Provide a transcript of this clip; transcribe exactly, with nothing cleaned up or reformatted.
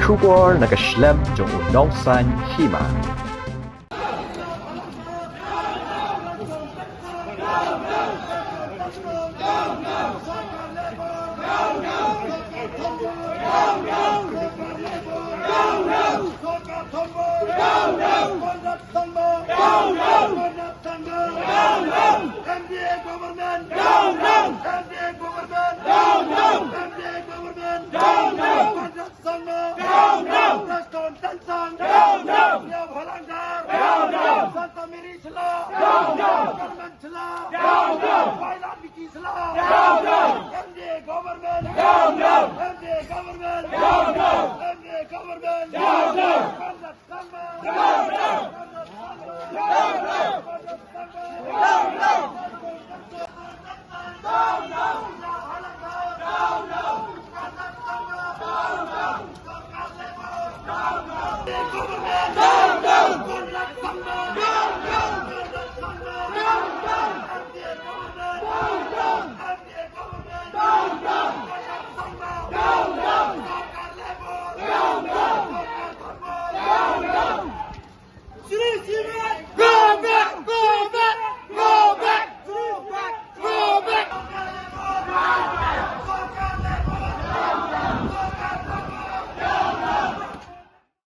Khubor na ka shlem jong u nongsan hima. M D A government! Down, down! M D A government! Down, down! M D A government! Down, down! Conrad Sangma! Down, down! Prestone Tynsong! Down, down! Neo Halangdar! Down, down! Santa Mary Shylla! Down, down! Carmen Shylla! Down, down! Violet Vicky Shylla! Down, down! M D A government! Down, down! M D A government! Down, down! M D A government! Down, down! Conrad Sangma! Down,